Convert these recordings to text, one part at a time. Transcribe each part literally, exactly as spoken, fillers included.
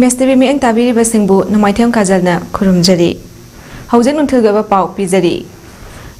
ꯃꯦꯁ TV ꯃꯤꯠꯌꯦꯡ ꯇꯥꯕꯤꯔꯤꯕꯁꯤꯡꯕꯨ ꯅꯣꯡꯃꯥꯏꯊꯦꯝ ꯀꯥꯖꯜꯅ ꯈꯨꯔꯨꯝꯖꯔꯤ꯫ ꯍꯧꯖꯤꯛ ꯅꯨꯡꯊꯤꯜꯒꯤ ꯑꯣꯏꯕ ꯄꯥꯎ ꯄꯤꯖꯔꯤ꯫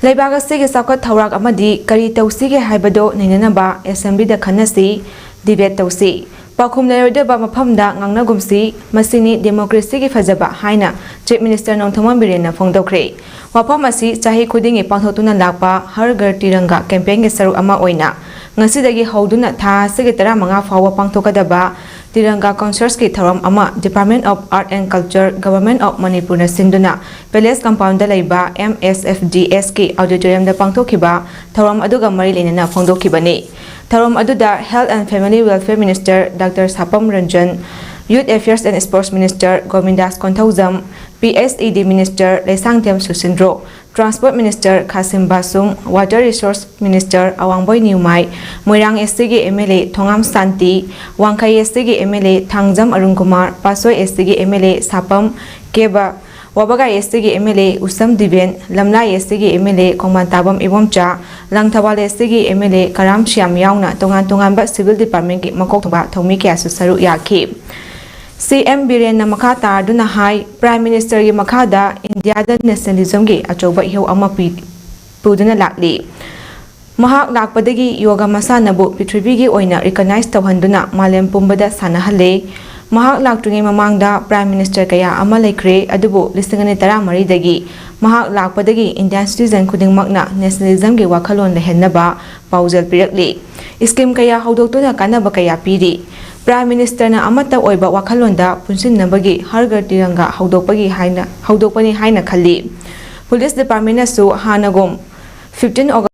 ꯂꯩꯕꯥꯛ ꯑꯁꯤꯒꯤ ꯆꯥꯎꯈꯠ ꯊꯧꯔꯥꯡ ꯑꯃꯗꯤ ꯀꯔꯤ ꯇꯧꯁꯤꯒꯦ ꯍꯥꯏꯕꯗꯨ ꯅꯩꯅꯅꯕ ꯑꯦꯁꯦꯝꯕ꯭ꯂꯤꯗ ꯈꯟꯅꯁꯤ, ꯗꯤꯕꯦꯠ ꯇꯧꯁꯤ꯫ ꯄꯥꯎꯈꯨꯝ ꯂꯩꯔꯣꯏꯗꯕ ꯃꯐꯝꯗ ꯉꯥꯡꯅꯒꯨꯝꯁꯤ, ꯃꯁꯤꯅꯤ ꯗꯦꯃꯣꯀ꯭ꯔꯦꯁꯤꯒꯤ ꯐꯖꯕ ꯍꯥꯏꯅ ꯆꯤꯐ ꯃꯤꯅꯤꯁꯇꯔ ꯅꯣꯡꯊꯣꯝꯕꯝ ꯕꯤꯔꯦꯟꯅ ꯐꯣꯡꯗꯣꯛꯈ꯭ꯔꯦ꯫ ꯋꯥꯐꯝ ꯑꯁꯤ ꯆꯍꯤ ꯈꯨꯗꯤꯡꯒꯤ ꯄꯥꯡꯊꯣꯛꯇꯨꯅ ꯂꯥꯛꯄ ꯍꯔ ꯘꯔ ꯇꯤꯔꯪꯒꯥ ꯀꯦꯝꯄꯦꯟꯒꯤ ꯁꯔꯨꯛ ꯑꯃ ꯑꯣꯏꯅ ꯉꯁꯤꯗꯒꯤ ꯍꯧꯗꯨꯅ ꯊꯥ ꯑꯁꯤꯒꯤ ꯇꯔꯥꯃꯉꯥ ꯐꯥꯎꯕ ꯄꯥꯡꯊꯣꯛꯀꯗꯕ ꯇꯤꯔꯪꯒꯥ ꯀꯟꯁꯔꯁꯀꯤ ꯊꯧꯔꯝ ꯑꯃ Department of Art and Culture, Government of ꯃꯅꯤꯄꯨꯔꯅ ꯁꯤꯟꯗꯨꯅ ꯄꯦꯂꯦꯁ ꯀꯝꯄꯥꯎꯟꯗ ꯂꯩꯕ ꯑꯦꯝ ꯑꯦꯁ ꯑꯦꯐ ꯗꯤ ꯑꯦꯁꯀꯤ ꯑꯣꯗꯤꯇꯣꯔꯤꯌꯝꯗ ꯄꯥꯡꯊꯣꯛꯈꯤꯕ ꯊꯧꯔꯝ ꯑꯗꯨꯒ ꯃꯔꯤ ꯂꯩꯅꯅ ꯐꯣꯡꯗꯣꯛꯈꯤꯕꯅꯤ꯫ ꯊꯧꯔꯝ ꯑꯗꯨꯗ Health and Family Welfare Minister Doctor Sapam Ranjan, Youth Affairs and Sports Minister Govindas Konthoujam, P H E D Minister Leishangthem Susindro, Transport Minister Khashim Vashum, Water Resource Minister Awangbow Newmai, Moirang S ꯇꯤꯒꯤ M L A Thongam Shanti, Wangkhei S ꯇꯤꯒꯤ M L A Thangjam Arun Kumar, Patsoi S ꯇꯤꯒꯤ M L A Sapam Keba, Wabgai S ꯇꯤꯒꯤ M L A Usham Deben, Lamlai S ꯇꯤꯒꯤ M L A ꯈꯣꯡꯕꯥꯟ ꯇꯥꯕꯝ Ibomcha, Langthabal ꯑꯦꯁ ꯇꯤꯒꯤ M L ꯑꯦ ꯀꯔꯥꯝ ꯁ꯭ꯌꯥꯝ ꯌꯥꯎꯅ ꯇꯣꯉꯥꯟ ꯇꯣꯉꯥꯟꯕ civil departmentꯀꯤ ꯃꯀꯣꯛ ꯊꯣꯡꯕ ꯊꯧꯃꯤ ꯀꯌꯥꯁꯨ ꯁꯔꯨꯛ ꯌꯥꯈꯤ꯫ ꯁꯤ ꯑꯦꯝ ꯕꯤꯔꯦꯟꯅ ꯃꯈꯥ ꯇꯥꯗꯨꯅ ꯍꯥꯏ, Prime Ministerꯒꯤ ꯃꯈꯥꯗ ꯏꯟꯗꯤꯌꯥꯗ nationalismꯒꯤ ꯑꯆꯧꯕ ꯏꯍꯧ ꯑꯃ ꯄꯤ-, ꯄꯨꯗꯨꯅ ꯂꯥꯛꯂꯤ꯫ ꯃꯍꯥꯛ ꯂꯥꯛꯄꯗꯒꯤ ꯌꯣꯒꯥ ꯃꯁꯥꯟꯅꯕꯨ ꯄ꯭ꯔꯤꯊꯤꯕꯤꯒꯤ ꯑꯣꯏꯅ recognize ꯇꯧꯍꯟꯗꯨꯅ ꯃꯥꯂꯦꯝ ꯄꯨꯝꯕꯗ ꯁꯥꯟꯅꯍꯜꯂꯦ꯫ ꯃꯍꯥꯛ ꯂꯥꯛꯇ꯭ꯔꯤꯉꯩ ꯃꯃꯥꯡꯗ Prime Minister ꯀꯌꯥ ꯑꯃ ꯂꯩꯈ꯭ꯔꯦ, ꯑꯗꯨꯕꯨ ꯂꯤꯁꯤꯡ ꯑꯅꯤ ꯇꯔꯥꯃꯔꯤꯗꯒꯤ ꯃꯍꯥꯛ ꯂꯥꯛꯄꯗꯒꯤ Indian citizen ꯈꯨꯗꯤꯡꯃꯛꯅ nationalismꯒꯤ ꯋꯥꯈꯜꯂꯣꯟ ꯂꯩꯍꯟꯅꯕ ꯄꯥꯎꯖꯦꯜ ꯄꯤꯔꯛꯂꯤ꯫ Scheme ꯀꯌꯥ ꯍꯧꯗꯣꯛꯇꯨꯅ ꯀꯥꯟꯅꯕ ꯀꯌꯥ ꯄꯤꯔꯤ꯫ Prime Ministerꯅ ꯑꯃꯠꯇ ꯑꯣꯏꯕ ꯋꯥꯈꯜꯂꯣꯟꯗ ꯄꯨꯟꯁꯤꯟꯅꯕꯒꯤ ꯍꯔ ꯘꯔ ꯇꯤꯔꯪꯒꯥ ꯍꯧꯗꯣꯛꯄꯒꯤ ꯍꯥꯏꯅ, ꯍꯧꯗꯣꯛꯄꯅꯤ ꯍꯥꯏꯅ ꯈꯜꯂꯤ꯫ Police Departmentꯅꯁꯨ ꯍꯥꯟꯅꯒꯨꯝ fifteen August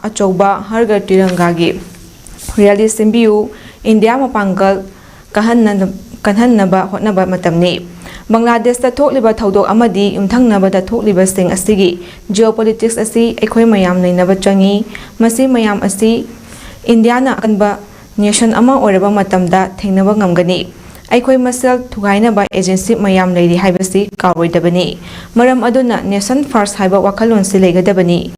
ꯑꯆꯧꯕ ꯍꯔ ꯘꯔ ꯇꯤꯔꯪꯒꯥꯒꯤ rally ꯁꯦꯝꯕꯤꯌꯨ, ꯏꯟꯗꯤꯌꯥ ꯃꯄꯥꯡꯒꯜ ꯀꯟꯍꯟꯅ-, ꯀꯟꯍꯟꯅꯕ ꯍꯣꯠꯅꯕ ꯃꯇꯝꯅꯤ꯫ ꯕꯪꯒ꯭ꯂꯥꯗꯦꯁꯇ ꯊꯣꯛꯂꯤꯕ ꯊꯧꯗꯣꯛ ꯑꯃꯗꯤ ꯌꯨꯝꯊꯪꯅꯕꯗ ꯊꯣꯛꯂꯤꯕꯁꯤꯡ ꯑꯁꯤꯒꯤ geopolitics ꯑꯁꯤ ꯑꯩꯈꯣꯏ ꯃꯌꯥꯝ ꯅꯩꯅꯕ ꯆꯪꯏ꯫ ꯃꯁꯤ ꯃꯌꯥꯝ ꯑꯁꯤ ꯏꯟꯗꯤꯌꯥꯅ ꯑꯀꯟꯕ nation ꯑꯃ ꯑꯣꯏꯔꯕ ꯃꯇꯝꯗ ꯊꯦꯡꯅꯕ ꯉꯝꯒꯅꯤ꯫ ꯑꯩꯈꯣꯏ ꯃꯁꯦꯜ ꯊꯨꯒꯥꯏꯅꯕ agency ꯃꯌꯥꯝ ꯂꯩꯔꯤ ꯍꯥꯏꯕꯁꯤ ꯀꯥꯎꯔꯣꯏꯗꯕꯅꯤ꯫ ꯃꯔꯝ ꯑꯗꯨꯅ nation first ꯍꯥꯏꯕ ꯋꯥꯈꯜꯂꯣꯟꯁꯤ ꯂꯩꯒꯗꯕꯅꯤ꯫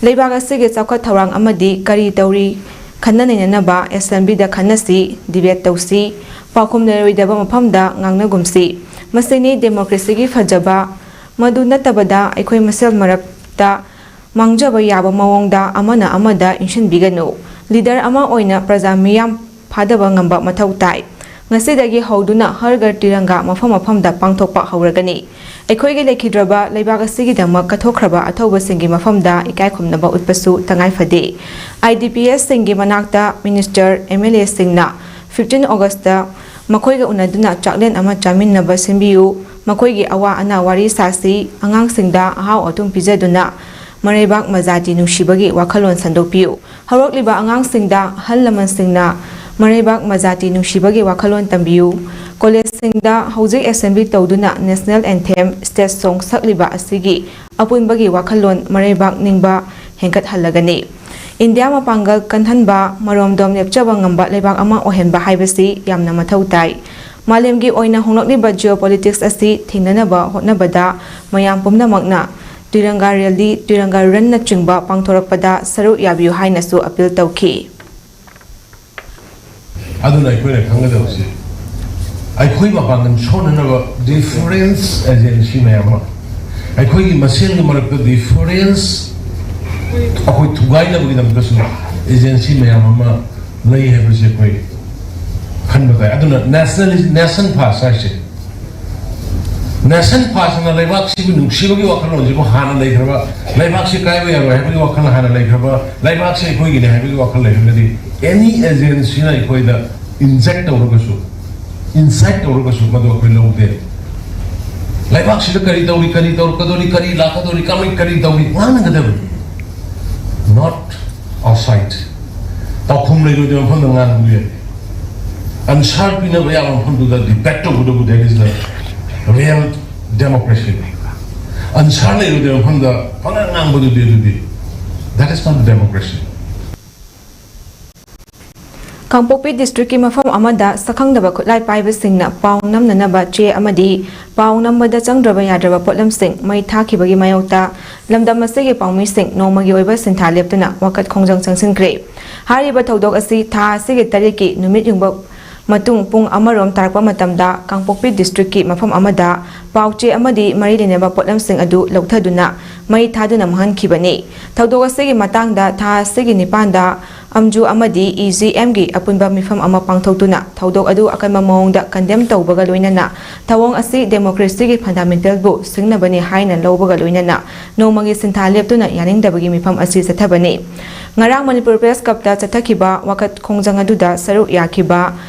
ꯂꯩꯕꯥꯛ ꯑꯁꯤꯒꯤ ꯆꯥꯎꯈꯠ ꯊꯧꯔꯥꯡ ꯑꯃꯗꯤ ꯀꯔꯤ ꯇꯧꯔꯤ ꯈꯟꯅ ꯅꯩꯅꯅꯕ assemblyꯗ ꯈꯟꯅꯁꯤ, debate ꯇꯧꯁꯤ꯫ ꯄꯥꯎꯈꯨꯝ ꯂꯩꯔꯣꯏꯗꯕ ꯃꯐꯝꯗ ꯉꯥꯡꯅꯒꯨꯝꯁꯤ꯫ ꯃꯁꯤꯅꯤ ꯗꯦꯃꯣꯀ꯭ꯔꯦꯁꯤꯒꯤ ꯐꯖꯕ꯫ ꯃꯗꯨ ꯅꯠꯇꯕꯗ ꯑꯩꯈꯣꯏ ꯃꯁꯦꯜ ꯃꯔꯛꯇ ꯃꯥꯡꯖꯕ ꯌꯥꯕ ꯃꯑꯣꯡꯗ ꯑꯃꯅ ꯑꯃꯗ ꯏꯟꯁꯤꯟꯕꯤꯒꯅꯨ꯫ ꯂꯤꯗꯔ ꯑꯃ ꯑꯣꯏꯅ ꯄ꯭ꯔꯖꯥ ꯃꯤꯌꯥꯝ ꯐꯥꯗꯕ ꯉꯝꯕ ꯃꯊꯧ ꯇꯥꯏ꯫ ꯉꯁꯤꯗꯒꯤ ꯍꯧꯗꯨꯅ ꯍꯔ ꯘꯔ ꯇꯤꯔꯪꯒꯥ ꯃꯐꯝ ꯃꯐꯝꯗ ꯄꯥꯡꯊꯣꯛꯄ ꯍꯧꯔꯒꯅꯤ꯫ ꯑꯩꯈꯣꯏꯒꯤ ꯂꯩꯈꯤꯗ꯭ꯔꯕ ꯂꯩꯕꯥꯛ ꯑꯁꯤꯒꯤꯗꯃꯛ ꯀꯠꯊꯣꯛꯈ꯭ꯔꯕ ꯑꯊꯧꯕꯁꯤꯡꯒꯤ ꯃꯐꯝꯗ ꯏꯀꯥꯏ ꯈꯨꯝꯅꯕ ꯎꯠꯄꯁꯨ ꯇꯉꯥꯏ ꯐꯗꯦ꯫ ꯑꯥꯏ ꯗꯤ ꯄꯤ ꯑꯦꯁꯁꯤꯡꯒꯤ ꯃꯅꯥꯛꯇ ꯃꯤꯅꯤꯁꯇꯔ, ꯑꯦꯝ ꯑꯦꯜ ꯑꯦꯁꯤꯡꯅ ꯐꯤꯐꯇꯤꯟ ꯑꯣꯒꯁꯇ ꯃꯈꯣꯏꯒ ꯎꯅꯗꯨꯅ ꯆꯥꯛꯂꯦꯟ ꯑꯃ ꯆꯥꯃꯤꯟꯅꯕ ꯁꯤꯟꯕꯤꯌꯨ꯫ ꯃꯈꯣꯏꯒꯤ ꯑꯋꯥ ꯑꯅꯥ ꯋꯥꯔꯤ ꯁꯥꯁꯤ꯫ ꯑꯉꯥꯡꯁꯤꯡꯗ ꯑꯍꯥꯎ ꯑꯊꯨꯝ ꯄꯤꯖꯗꯨꯅ ꯃꯔꯩꯕꯥꯛ ꯃꯖꯥꯇꯤ ꯅꯨꯡꯁꯤꯕꯒꯤ ꯋꯥꯈꯜꯂꯣꯟ ꯁꯟꯗꯣꯛꯄꯤꯌꯨ꯫ ꯍꯧꯔꯛꯂꯤꯕ ꯑꯉꯥꯡꯁꯤꯡꯗ ꯑꯍꯜ ꯂꯃꯟꯁꯤꯡꯅ ꯃꯔꯩꯕꯥꯛ ꯃꯖꯥꯇꯤ ꯅꯨꯡꯁꯤꯕꯒꯤ ꯋꯥꯈꯜꯂꯣꯟ ꯇꯝꯕꯤꯌꯨ꯫ ꯀꯣꯂꯦꯖꯁꯤꯡꯗ ꯍꯧꯖꯤꯛ ꯑꯦꯁꯦꯝꯕ꯭ꯂꯤ ꯇꯧꯗꯨꯅ ꯅꯦꯁꯅꯦꯜ ꯑꯦꯟꯊꯦꯝ, ꯁ꯭ꯇꯦꯠ ꯁꯣꯡ ꯁꯛꯂꯤꯕ ꯑꯁꯤꯒꯤ ꯑꯄꯨꯟꯕꯒꯤ ꯋꯥꯈꯜꯂꯣꯟ ꯃꯔꯩꯕꯥꯛ ꯅꯤꯡꯕ ꯍꯦꯟꯒꯠꯍꯜꯂꯒꯅꯤ꯫ ꯏꯟꯗꯤꯌꯥ ꯃꯄꯥꯡꯒꯜ ꯀꯟꯍꯟꯕ, ꯃꯔꯣꯝꯗꯣꯝ ꯂꯦꯞꯆꯕ ꯉꯝꯕ ꯂꯩꯕꯥꯛ ꯑꯃ ꯑꯣꯏꯍꯟꯕ ꯍꯥꯏꯕꯁꯤ ꯌꯥꯝꯅ ꯃꯊꯧ ꯇꯥꯏ꯫ ꯃꯥꯂꯦꯝꯒꯤ ꯑꯣꯏꯅ ꯍꯣꯡꯂꯛꯂꯤꯕ ꯖꯤꯑꯣꯄꯣꯂꯤꯇꯤꯛꯁ ꯑꯁꯤ ꯊꯦꯡꯅꯅꯕ ꯍꯣꯠꯅꯕꯗ ꯃꯌꯥꯝ ꯄꯨꯝꯅꯃꯛꯅ ꯇꯤꯔꯪꯒꯥ ꯔꯦꯂꯤ, ꯇꯤꯔꯪꯒꯥ ꯔꯟꯅꯆꯤꯡꯕ ꯄꯥꯡꯊꯣꯔꯛꯄꯗ ꯁꯔꯨꯛ ꯌꯥꯕꯤꯌꯨ ꯍꯥꯏꯅꯁꯨ ꯑꯄꯤꯜ ꯇꯧꯈꯤ꯫ ꯑꯗꯨꯅ ꯑꯩꯈꯣꯏꯅ ꯈꯪꯒꯗꯕꯁꯤ, ꯑꯩꯈꯣꯏ ꯃꯄꯥꯡꯒꯜ ꯁꯣꯟꯅꯅꯕ ꯗꯤꯐꯔꯦꯟꯁ ꯑꯦꯖꯦꯟꯁꯤ ꯃꯌꯥꯝ ꯑꯃ, ꯑꯩꯈꯣꯏꯒꯤ ꯃꯁꯦꯜꯒꯤ ꯃꯔꯛꯇ ꯗꯤꯐꯔꯦꯟꯁ ꯑꯩꯈꯣꯏ ꯊꯨꯒꯥꯏꯅꯕꯒꯤꯗꯃꯛꯇꯁꯨ ꯑꯦꯖꯦꯟꯁꯤ ꯃꯌꯥꯝ ꯑꯃ ꯂꯩ ꯍꯥꯏꯕꯁꯤ ꯑꯩꯈꯣꯏ ꯈꯟꯕ ꯇꯥꯏ꯫ ꯑꯗꯨꯅ ꯅꯦꯁꯅꯦꯂꯤꯁ, ꯅꯦꯁꯟ ꯐꯥꯔꯁ ꯍꯥꯏꯁꯦ, ꯅꯦꯁꯟ ꯐꯥꯔꯁ ꯑꯅ ꯂꯩꯕꯥꯛꯁꯤꯕꯨ ꯅꯨꯡꯁꯤꯕꯒꯤ ꯋꯥꯈꯜꯂꯣꯟꯁꯤꯕꯨ ꯍꯥꯟꯅ ꯂꯩꯈ꯭ꯔꯕ, ꯂꯩꯕꯥꯛꯁꯤ ꯀꯥꯏꯕ ꯌꯥꯔꯣꯏ ꯍꯥꯏꯕꯒꯤ ꯋꯥꯈꯜ ꯍꯥꯟꯅ ꯂꯩꯈ꯭ꯔꯕ, ꯂꯩꯕꯥꯛꯁꯤ ꯑꯩꯈꯣꯏꯒꯤꯅꯤ ꯍꯥꯏꯕꯒꯤ ꯋꯥꯈꯜ ꯂꯩꯔꯒꯗꯤ, ꯑꯦꯅꯤ ꯑꯦꯖꯦꯟꯁꯤꯅ ꯑꯩꯈꯣꯏꯗ ꯏꯟꯖꯦꯛ ꯇꯧꯔꯒꯁꯨ, ꯏꯟꯁꯥꯏꯠ ꯇꯧꯔꯒꯁꯨ ꯃꯗꯨ ꯑꯩꯈꯣꯏ ꯂꯧꯗꯦ꯫ ꯂꯩꯕꯥꯛꯁꯤꯗ ꯀꯔꯤ ꯇꯧꯔꯤ, ꯀꯔꯤ ꯇꯧꯔꯛꯀꯗꯧꯔꯤ, ꯀꯔꯤ ꯂꯥꯛꯀꯗꯧꯔꯤ, ꯀꯃꯥꯏ ꯀꯔꯤ ꯇꯧꯔꯤ, ꯉꯥꯡꯅꯒꯗꯕꯅꯤ꯫ Not outside. ꯄꯥꯎꯈꯨꯝ ꯂꯩꯔꯣꯏꯗꯕ ꯃꯐꯝꯗ ꯉꯥꯡꯕ ꯌꯥꯗꯦ꯫ ꯑꯟꯁꯥꯔ ꯄꯤꯅꯕ ꯌꯥꯕ ꯃꯐꯝꯗꯨꯗ ꯗꯤꯕꯦꯠ ꯇꯧꯒꯗꯧꯕ, that is the real democracy. Ansar ꯂꯩꯔꯣꯏꯗꯕ ꯃꯐꯝꯗ ꯄꯉꯥꯡ ꯉꯥꯡꯕꯗꯨꯗꯤ, ꯑꯗꯨꯗꯤ that is not democracy. ꯀꯥꯡꯄꯣꯛꯄꯤ ꯗꯤꯁꯇ꯭ꯔꯤꯛꯀꯤ ꯃꯐꯝ ꯑꯃꯗ ꯁꯛꯈꯪꯗꯕ ꯈꯨꯠꯂꯥꯏ ꯄꯥꯏꯕꯁꯤꯡꯅ ꯄꯥꯎ ꯅꯝꯅꯅꯕ ꯆꯦ ꯑꯃꯗꯤ ꯄꯥꯎ ꯅꯝꯕꯗ ꯆꯪꯗ꯭ꯔꯕ ꯌꯥꯗ꯭ꯔꯕ ꯄꯣꯠꯂꯝꯁꯤꯡ ꯃꯩ ꯊꯥꯈꯤꯕꯒꯤ ꯃꯥꯌꯣꯛꯇ ꯂꯝꯗꯝ ꯑꯁꯤꯒꯤ ꯄꯥꯎꯃꯤꯁꯤꯡ ꯅꯣꯡꯃꯒꯤ ꯑꯣꯏꯕ ꯁꯤꯟꯊꯥ ꯂꯦꯞꯇꯨꯅ ꯋꯥꯀꯠ ꯈꯣꯡꯖꯪ ꯆꯪꯁꯤꯟꯈ꯭ꯔꯦ꯫ ꯍꯥꯏꯔꯤꯕ ꯊꯧꯗꯣꯛ ꯑꯁꯤ ꯊꯥ ꯑꯁꯤꯒꯤ ꯇꯔꯦꯠꯀꯤ ꯅꯨꯃꯤꯠ ꯌꯨꯡꯕ ꯃꯇꯨꯡ ꯄꯨꯡ ꯑꯃꯔꯣꯝ ꯇꯥꯔꯛꯄ ꯃꯇꯝꯗ ꯀꯥꯡꯄꯣꯛꯄꯤ ꯗꯤꯁꯇ꯭ꯔꯤꯛꯀꯤ ꯃꯐꯝ ꯑꯃꯗ ꯄꯥꯎ ꯆꯦ ꯑꯃꯗꯤ ꯃꯔꯤ ꯂꯩꯅꯕ ꯄꯣꯠꯂꯝꯁꯤꯡ ꯑꯗꯨ ꯂꯧꯊꯗꯨꯅ ꯃꯩ ꯊꯥꯗꯨꯅ ꯃꯥꯡꯍꯟꯈꯤꯕꯅꯤ꯫ ꯊꯧꯗꯣꯛ ꯑꯁꯤꯒꯤ ꯃꯇꯥꯡꯗ ꯊꯥ ꯑꯁꯤꯒꯤ ꯅꯤꯄꯥꯟꯗ ꯑꯝꯖꯨ ꯑꯃꯗꯤ ꯏ ꯖꯤ ꯑꯦꯝꯒꯤ ꯑꯄꯨꯟꯕ ꯃꯤꯐꯝ ꯑꯃ ꯄꯥꯡꯊꯣꯛꯇꯨꯅ ꯊꯧꯗꯣꯛ ꯑꯗꯨ ꯑꯀꯟꯕ ꯃꯑꯣꯡꯗ ꯀꯟꯗꯦꯝ ꯇꯧꯕꯒ ꯂꯣꯏꯅꯅ ꯊꯧꯑꯣꯡ ꯑꯁꯤ ꯗꯦꯃꯣꯀ꯭ꯔꯦꯁꯤꯒꯤ ꯐꯟꯗꯥꯃꯦꯟꯇꯦꯜꯕꯨ ꯁꯤꯡꯅꯕꯅꯤ ꯍꯥꯏꯅ ꯂꯧꯕꯒ ꯂꯣꯏꯅꯅ ꯅꯣꯡꯃꯒꯤ ꯁꯤꯟꯊꯥ ꯂꯦꯞꯇꯨꯅ ꯌꯥꯅꯤꯡꯗꯕꯒꯤ ꯃꯤꯐꯝ ꯑꯁꯤ ꯆꯠꯊꯕꯅꯤ꯫ ꯉꯔꯥꯡ ꯃꯅꯤꯄꯨꯔ ꯄ꯭ꯔꯦꯁ ꯀ꯭ꯂꯕꯇ ꯆꯠꯊꯈꯤꯕ ꯋꯥꯀꯠ ꯈꯣꯡꯖꯪ ꯑꯗꯨꯗ ꯁꯔꯨꯛ ꯌꯥꯈꯤꯕ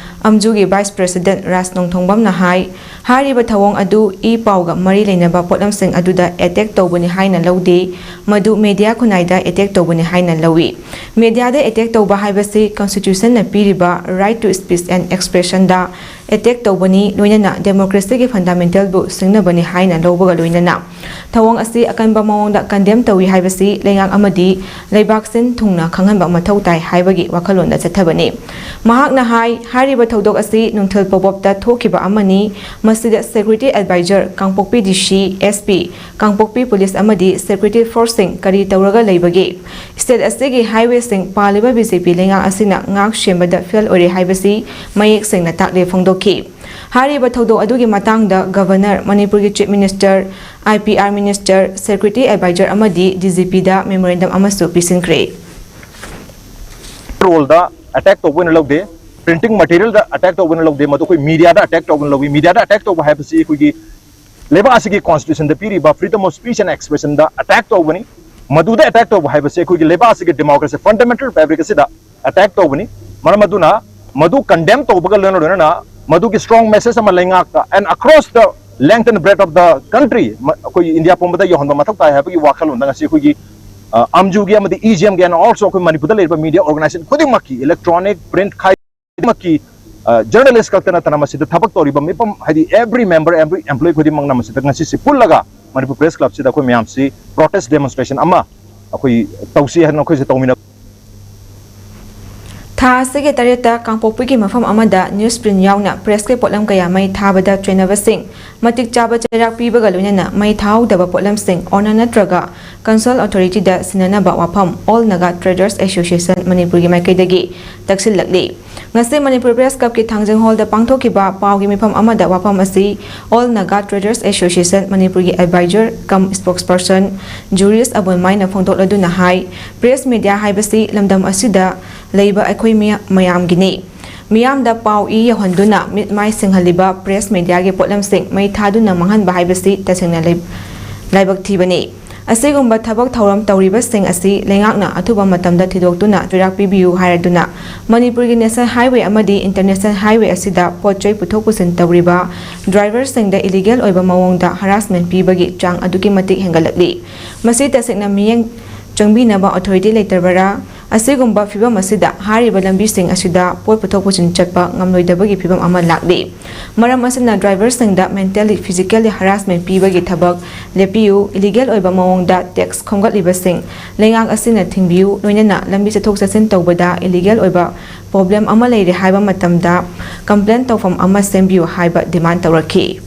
ꯑꯝꯖꯨꯒꯤ ꯚꯥꯏꯁ ꯄ꯭ꯔꯦꯁꯤꯗꯦꯟꯠ ꯔꯥꯖ ꯅꯣꯡꯊꯣꯡꯕꯝꯅ ꯍꯥꯏ, ꯍꯥꯏꯔꯤꯕ ꯊꯧꯑꯣꯡ ꯑꯗꯨ ꯏ ꯄꯥꯎꯒ ꯃꯔꯤ ꯂꯩꯅꯕ ꯄꯣꯠꯂꯝꯁꯤꯡ ꯑꯗꯨꯗ ꯑꯦꯇꯦꯛ ꯇꯧꯕꯅꯤ ꯍꯥꯏꯅ ꯂꯧꯗꯦ, ꯃꯗꯨ ꯃꯦꯗꯤꯌꯥ ꯈꯨꯟꯅꯥꯏꯗ ꯑꯦꯇꯦꯛ ꯇꯧꯕꯅꯤ ꯍꯥꯏꯅ ꯂꯧꯏ꯫ ꯃꯦꯗꯤꯌꯥꯗ ꯑꯦꯇꯦꯛ ꯇꯧꯕ ꯍꯥꯏꯕꯁꯤ ꯀꯟꯁꯇꯤꯇ꯭ꯌꯨꯁꯟꯅ ꯄꯤꯔꯤꯕ right to speech and expressionꯗ ꯑꯦꯇꯦꯛ ꯇꯧꯕꯅꯤ, ꯂꯣꯏꯅꯅ ꯗꯦꯃꯣꯀ꯭ꯔꯦꯁꯤꯒꯤ ꯐꯟꯗꯥꯃꯦꯟꯇꯦꯜꯕꯨ ꯁꯤꯡꯅꯕꯅꯤ ꯍꯥꯏꯅ ꯂꯧꯕꯒ ꯂꯣꯏꯅꯅ ꯊꯧꯑꯣꯡ ꯑꯁꯤ ꯑꯀꯟꯕ ꯃꯑꯣꯡꯗ ꯀꯟꯗꯦꯝ ꯇꯧꯏ ꯍꯥꯏꯕꯁꯤ ꯂꯩꯉꯥꯛ ꯑꯃꯗꯤ ꯂꯩꯕꯥꯛ ꯁꯤꯟ ꯊꯨꯡꯅ ꯈꯪꯍꯟꯕ ꯃꯊꯧ ꯇꯥꯏ ꯍꯥꯏꯕꯒꯤ ꯋꯥꯈꯜꯂꯣꯟꯗ ꯆꯠꯊꯕꯅꯤ꯫ ꯃꯍꯥꯛꯅ ꯍꯥꯏ, ꯍꯥꯏꯔꯤꯕ ꯊꯧꯗꯣꯛ ꯑꯁꯤ ꯅꯨꯡꯊꯤꯜ ꯄꯣꯕꯣꯞꯇ ꯊꯣꯛꯈꯤꯕ ꯑꯃꯅꯤ꯫ ꯃꯁꯤꯗ ꯁꯦꯀ꯭ꯌꯨꯔꯤꯇꯤ ꯑꯦꯗꯚꯥꯏꯖꯔ, ꯀꯥꯡꯄꯣꯛꯄꯤ ꯗꯤ ꯁꯤ, ꯑꯦꯁ ꯄꯤ, ꯀꯥꯡꯄꯣꯛꯄꯤ ꯄꯨꯂꯤꯁ ꯑꯃꯗꯤ ꯁꯦꯀ꯭ꯌꯨꯔꯤꯇꯤ ꯐꯣꯔꯁꯁꯤꯡ ꯀꯔꯤ ꯇꯧꯔꯒ ꯂꯩꯕꯒꯦ? ꯁ꯭ꯇꯦꯠ ꯑꯁꯤꯒꯤ ꯍꯥꯏꯋꯦꯁꯤꯡ ꯄꯥꯜꯂꯤꯕ ꯕꯤ ꯖꯦ ꯄꯤ ꯂꯩꯉꯥꯛ ꯑꯁꯤꯅ ꯉꯥꯛ ꯁꯦꯟꯕꯗ ꯐꯦꯜ ꯑꯣꯏꯔꯦ ꯍꯥꯏꯕꯁꯤ ꯃꯌꯦꯛ ꯁꯦꯡꯅ ꯇꯥꯛꯂꯦ ꯐꯣꯡꯗꯣꯛꯈꯤ꯫ ꯍꯥꯏꯔꯤꯕ ꯊꯧꯗꯣꯛ ꯑꯗꯨꯒꯤ ꯃꯇꯥꯡꯗ ꯒꯚꯔꯅꯔ, ꯃꯅꯤꯄꯨꯔꯒꯤ chief minister, I P R minister, security adviser ꯑꯃꯗꯤ ꯗꯤ ꯖꯤ ꯄꯤꯗ ꯃꯦꯃꯣꯔꯦꯟꯗꯝ ꯑꯃꯁꯨ ꯄꯤꯁꯤꯟꯈ꯭ꯔꯦ꯫ ꯔꯣꯜꯗ ꯑꯦꯇꯦꯛ ꯇꯧꯕ ꯑꯣꯏꯅ ꯂꯧꯗꯦ, ꯄ꯭ꯔꯤꯟꯇꯤꯡ ꯃꯦꯇꯤꯔꯤꯌꯦꯜꯗ ꯑꯦꯇꯦꯛ ꯇꯧꯕ ꯑꯣꯏꯅ ꯂꯧꯗꯦ, ꯃꯗꯨ ꯑꯩꯈꯣꯏ ꯃꯤꯗꯤꯌꯥꯗ ꯑꯦꯇꯦꯛ ꯇꯧꯕꯅ ꯂꯧꯏ꯫ ꯃꯤꯗꯤꯌꯥꯗ ꯑꯦꯇꯦꯛ ꯇꯧꯕ ꯍꯥꯏꯕꯁꯤ ꯑꯩꯈꯣꯏꯒꯤ ꯂꯩꯕꯥꯛ ꯑꯁꯤꯒꯤ ꯀꯣꯟꯁꯇꯤꯇ꯭ꯌꯨꯁꯟꯗ ꯄꯤꯔꯤꯕ freedom of speech and expressionꯗ ꯑꯦꯇꯦꯛ ꯇꯧꯕꯅꯤ꯫ ꯃꯗꯨꯗ ꯑꯦꯇꯦꯛ ꯇꯧꯕ ꯍꯥꯏꯕꯁꯤ ꯑꯩꯈꯣꯏꯒꯤ ꯂꯩꯕꯥꯛ ꯑꯁꯤꯒꯤ ꯗꯦꯃꯣꯀ꯭ꯔꯦꯁꯤ ꯐꯟꯗꯥꯃꯦꯟꯇꯦꯜ ꯐꯦꯕ꯭ꯔꯤꯛ ꯑꯁꯤꯗ ꯑꯦꯇꯦꯛ ꯇꯧꯕꯅꯤ꯫ ꯃꯔꯝ ꯑꯗꯨꯅ ꯃꯗꯨ ꯀꯟꯗꯦꯝ ꯇꯧꯕꯒ ꯂꯣꯏꯅ ꯂꯣꯏꯅꯅ ꯃꯗꯨꯒꯤ ꯁ꯭ꯇ꯭ꯔꯣꯡ ꯃꯦꯁꯦꯖ ꯑꯃ ꯂꯩꯉꯥꯛꯇ and across the length and breadth of the country, ꯑꯩꯈꯣꯏ ꯏꯟꯗꯤꯌꯥ ꯄꯨꯝꯕꯗ ꯌꯧꯍꯟꯕ ꯃꯊꯧ ꯇꯥꯏ ꯍꯥꯏꯕꯒꯤ ꯋꯥꯈꯜꯂꯣꯟꯗ ꯉꯁꯤ ꯑꯩꯈꯣꯏꯒꯤ ꯑꯝꯖꯨꯒꯤ ꯑꯃꯗꯤ ꯏ ꯖꯤ ꯑꯦꯝꯒꯤ and also ꯑꯩꯈꯣꯏ ꯃꯅꯤꯄꯨꯔꯗ ꯂꯩꯔꯤꯕ ꯃꯤꯗꯤꯌꯥ ꯑꯣꯔꯒꯅꯥꯏꯖꯦꯁꯟ ꯈꯨꯗꯤꯡꯃꯛꯀꯤ, ꯏꯂꯦꯛꯇ꯭ꯔꯣꯅꯤꯛ, ꯄ꯭ꯔꯤꯟꯠ ꯈꯥꯏꯗꯤꯡꯃꯛꯀꯤ ꯖꯔꯅꯦꯂꯤꯁ ꯈꯛꯇ ꯅꯠꯇꯅ ꯃꯁꯤꯗ ꯊꯕꯛ ꯇꯧꯔꯤꯕ ꯃꯤꯄꯨꯝ, ꯍꯥꯏꯗꯤ every member, every employee ꯈꯨꯗꯤꯡꯃꯛꯅ ꯃꯁꯤꯗ ꯉꯁꯤꯁꯤ ꯄꯨꯜꯂꯒ ꯃꯅꯤꯄꯨꯔ ꯄ꯭ꯔꯦꯁ ꯀ꯭ꯂꯕꯁꯤꯗ ꯑꯩꯈꯣꯏ ꯃꯌꯥꯝꯁꯤ ꯄ꯭ꯔꯣꯇꯦꯁ ꯗꯦꯃꯣꯟꯁꯇ꯭ꯔꯦꯁꯟ ꯑꯃ ꯑꯩꯈꯣꯏ ꯇꯧꯁꯤ ꯍꯥꯏꯗꯅ ꯑꯩꯈꯣꯏꯁꯦ ꯇꯧꯃꯤꯟꯅꯕ꯫ ꯊꯥ ꯑꯁꯤꯒꯤ ꯇꯔꯦꯠꯇ ꯀꯥꯡꯄꯣꯛꯄꯤꯒꯤ ꯃꯐꯝ ꯑꯃꯗ ꯅ꯭ꯌꯨꯁ ꯄ꯭ꯔꯤꯟ ꯌꯥꯎꯅ ꯄ꯭ꯔꯦꯁꯀꯤ ꯄꯣꯠꯂꯝ ꯀꯌꯥ ꯃꯩ ꯊꯥꯕꯗ ꯆꯣꯏꯅꯕꯁꯤꯡ ꯃꯇꯤꯛ ꯆꯥꯕ ꯆꯩꯔꯥꯛ ꯄꯤꯕꯒ ꯂꯣꯏꯅꯅ ꯃꯩ ꯊꯥꯍꯧꯗꯕ ꯄꯣꯠꯂꯝꯁꯤꯡ ꯑꯣꯅꯔ ꯅꯠꯇ꯭ꯔꯒ ꯀꯟꯁꯔꯟ ꯑꯣꯊꯣꯔꯤꯇꯤꯗ ꯁꯤꯟꯅꯅꯕ ꯋꯥꯐꯝ ꯑꯣꯜ ꯅꯥꯒꯥ ꯇ꯭ꯔꯦꯗꯔꯁ ꯑꯦꯁꯣꯁꯤꯌꯦꯁꯟ ꯃꯅꯤꯄꯨꯔꯒꯤ ꯃꯥꯏꯀꯩꯗꯒꯤ ꯇꯛꯁꯤꯜꯂꯛꯂꯤ꯫ ꯉꯁꯤ ꯃꯅꯤꯄꯨꯔ ꯄ꯭ꯔꯦꯁ ꯀ꯭ꯂꯕꯀꯤ ꯊꯥꯡꯖꯤꯡ ꯍꯣꯜꯗ ꯄꯥꯡꯊꯣꯛꯈꯤꯕ ꯄꯥꯎꯒꯤ ꯃꯤꯐꯝ ꯑꯃꯗ ꯋꯥꯐꯝ ꯑꯁꯤ ꯑꯣꯜ ꯅꯥꯒꯥ ꯇ꯭ꯔꯦꯗꯔꯁ ꯑꯦꯁꯣꯁꯤꯌꯦꯁꯟ ꯃꯅꯤꯄꯨꯔꯒꯤ ꯑꯦꯗꯚꯥꯏꯖꯔ ꯀꯝ ꯁ꯭ꯄꯣꯛꯁꯄꯔꯁꯟ ꯖꯨꯔꯤꯁ ꯑꯕꯣꯟꯃꯥꯏꯅ ꯐꯣꯡꯗꯣꯛꯂꯗꯨꯅ ꯍꯥꯏ, ꯄ꯭ꯔꯦꯁ ꯃꯤꯗꯤꯌꯥ ꯍꯥꯏꯕꯁꯤ ꯂꯝꯗꯝ ꯑꯁꯤꯗ ꯂꯩꯕ ꯑꯩꯈꯣꯏ ꯃꯤꯌꯥ-, ꯃꯌꯥꯝꯒꯤꯅꯤ꯫ ꯃꯤꯌꯥꯝꯗ ꯄꯥꯎ ꯏ ꯌꯧꯍꯟꯗꯨꯅ ꯃꯤꯠ ꯃꯥꯏ ꯁꯤꯡꯍꯜꯂꯤꯕ ꯄ꯭ꯔꯦꯁ ꯃꯤꯗꯤꯌꯥꯒꯤ ꯄꯣꯠꯂꯝꯁꯤꯡ ꯃꯩ ꯊꯥꯗꯨꯅ ꯃꯥꯡꯍꯟꯕ ꯍꯥꯏꯕꯁꯤ ꯇꯁꯦꯡꯅ ꯂꯩ-, ꯂꯥꯏꯕꯛ ꯊꯤꯕꯅꯤ꯫ ꯑꯁꯤꯒꯨꯝꯕ ꯊꯕꯛ ꯊꯧꯔꯝ ꯇꯧꯔꯤꯕꯁꯤꯡ ꯑꯁꯤ ꯂꯩꯉꯥꯛꯅ ꯑꯊꯨꯕ ꯃꯇꯝꯗ ꯊꯤꯗꯣꯛꯇꯨꯅ ꯆꯩꯔꯥꯛ ꯄꯤꯕꯤꯌꯨ ꯍꯥꯏꯔꯗꯨꯅ ꯃꯅꯤꯄꯨꯔꯒꯤ ꯅꯦꯁꯅꯦꯜ ꯍꯥꯏꯋꯦ ꯑꯃꯗꯤ ꯏꯟꯇꯔꯅꯦꯁꯅꯦꯜ ꯍꯥꯏꯋꯦ ꯑꯁꯤꯗ ꯄꯣꯠ ꯆꯩ ꯄꯨꯊꯣꯛ ꯄꯨꯁꯤꯟ ꯇꯧꯔꯤꯕ ꯗ꯭ꯔꯥꯏꯚꯔꯁꯤꯡꯗ ꯏꯂꯤꯒꯦꯜ ꯑꯣꯏꯕ ꯃꯑꯣꯡꯗ ꯍꯔꯥꯁꯃꯦꯟ ꯄꯤꯕꯒꯤ ꯆꯥꯡ ꯑꯗꯨꯛꯀꯤ ꯃꯇꯤꯛ ꯍꯦꯟꯒꯠꯂꯛꯂꯤ꯫ ꯃꯁꯤ ꯇꯁꯦꯡꯅ ꯃꯤꯠꯌꯦꯡ ꯆꯪꯕꯤꯅꯕ ꯑꯣꯊꯣꯔꯤꯇꯤ ꯂꯩꯇꯕꯔꯥ? ꯑꯁꯤꯒꯨꯝꯕ ꯐꯤꯚꯝ ꯑꯁꯤꯗ ꯍꯥꯏꯔꯤꯕ ꯂꯝꯕꯤꯁꯤꯡ ꯑꯁꯤꯗ ꯄꯣꯠ ꯄꯨꯊꯣꯛ ꯄꯨꯁꯤꯟ ꯆꯠꯄ ꯉꯝꯂꯣꯏꯗꯕꯒꯤ ꯐꯤꯚꯝ ꯑꯃ ꯂꯥꯛꯂꯤ꯫ ꯃꯔꯝ ꯑꯁꯤꯅ ꯗ꯭ꯔꯥꯏꯚꯔꯁꯤꯡꯗ ꯃꯦꯟꯇꯦꯜꯂꯤ, ꯐꯤꯖꯤꯀꯦꯜꯂꯤ ꯍꯔꯥꯁꯃꯦꯟ ꯄꯤꯕꯒꯤ ꯊꯕꯛ ꯂꯦꯞꯄꯤꯌꯨ, ꯏꯂꯤꯒꯦꯜ ꯑꯣꯏꯕ ꯃꯑꯣꯡꯗ ꯇꯦꯛꯁ ꯈꯣꯝꯒꯠꯂꯤꯕꯁꯤꯡ ꯂꯩꯉꯥꯛ ꯑꯁꯤꯅ ꯊꯤꯡꯕꯤꯌꯨ, ꯂꯣꯏꯅꯅ ꯂꯝꯕꯤ ꯆꯠꯊꯣꯛ ꯆꯠꯁꯤꯟ ꯇꯧꯕꯗ ꯏꯂꯤꯒꯦꯜ ꯑꯣꯏꯕ ꯄ꯭ꯔꯣꯕ꯭ꯂꯦꯝ ꯑꯃ ꯂꯩꯔꯦ ꯍꯥꯏꯕ ꯃꯇꯝꯗ ꯀꯝꯄ꯭ꯂꯦꯟ ꯇꯧꯐꯝ ꯑꯃ ꯁꯦꯝꯕꯤꯌꯨ ꯍꯥꯏꯕ ꯗꯤꯃꯥꯟ ꯇꯧꯔꯛꯈꯤ꯫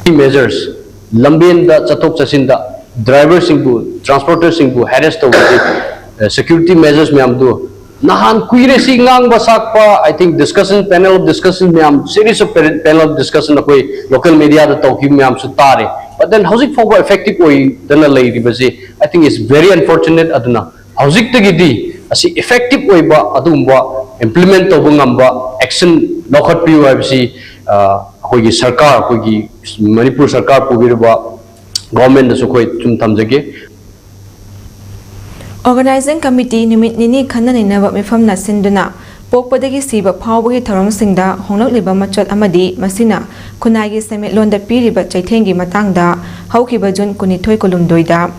ꯃꯦꯖꯔꯁ, ꯂꯝꯕꯦꯟꯗ ꯆꯠꯊꯣꯛ ꯆꯠꯁꯤꯟꯗ ꯗ꯭ꯔꯥꯏꯚꯔꯁꯤꯡꯕꯨ, ꯇ꯭ꯔꯥꯟꯁꯄꯣꯔꯇꯔꯁꯤꯡꯕꯨ ꯍꯦꯔꯦꯁ ꯇꯧꯕꯁꯤ, ꯁꯦꯀ꯭ꯌꯨꯔꯤꯇꯤ ꯃꯦꯖꯔꯁ ꯃꯌꯥꯝꯗꯨ ꯅꯍꯥꯟ ꯀꯨꯏꯔꯦ ꯁꯤ ꯉꯥꯡꯕ ꯁꯥꯛꯄ꯫ I think discussion, panel of discussion ꯃꯌꯥꯝ, series of panel of discussion ꯑꯩꯈꯣꯏ ꯂꯣꯀꯦꯜ ꯃꯦꯗꯤꯌꯥꯗ ꯇꯧꯈꯤꯕ ꯃꯌꯥꯝꯁꯨ ꯇꯥꯔꯦ꯫ But then ꯍꯧꯖꯤꯛ ꯐꯥꯎꯕ effective ꯑꯣꯏꯗꯅ ꯂꯩꯔꯤꯕꯁꯤ, I think it's very unfortunate꯫ ꯑꯗꯨꯅ ꯍꯧꯖꯤꯛꯇꯒꯤꯗꯤ ꯑꯁꯤ effective ꯑꯣꯏꯕ ꯑꯗꯨꯒꯨꯝꯕ implement ꯇꯧꯕ ꯉꯝꯕ action ꯂꯧꯈꯠꯄꯤꯌꯨ ꯍꯥꯏꯕꯁꯤ, ꯑ, ꯑꯩꯈꯣꯏꯒꯤ ꯁꯔꯀꯥꯔ, ꯑꯩꯈꯣꯏꯒꯤ ꯃꯅꯤꯄꯨꯔ ꯁꯔꯀꯥꯔ ꯄꯨꯕꯤꯔꯤꯕ government ꯇꯁꯨ ꯑꯩꯈꯣꯏ ꯁꯨꯝ ꯊꯝꯖꯒꯦ꯫ Organizing Committee ꯅꯨꯃꯤꯠ ꯅꯤꯅꯤ ꯈꯟꯅ ꯅꯩꯅꯕ ꯃꯤꯐꯝꯅ ꯁꯤꯟꯗꯨꯅ ꯄꯣꯛꯄꯗꯒꯤ ꯁꯤꯕ ꯐꯥꯎꯕꯒꯤ ꯊꯧꯔꯝꯁꯤꯡꯗ ꯍꯣꯡꯂꯛꯂꯤꯕ ꯃꯆꯠ ꯑꯃꯗꯤ ꯃꯁꯤꯅ ꯈꯨꯟꯅꯥꯏꯒꯤ ꯁꯦꯟꯃꯤꯠꯂꯣꯟꯗ ꯄꯤꯔꯤꯕ ꯆꯩꯊꯦꯡꯒꯤ ꯃꯇꯥꯡꯗ ꯍꯧꯈꯤꯕ ꯖꯨꯟ ꯀꯨꯟꯅꯤꯊꯣꯏ ꯀꯨꯟꯍꯨꯝꯗꯣꯏꯗ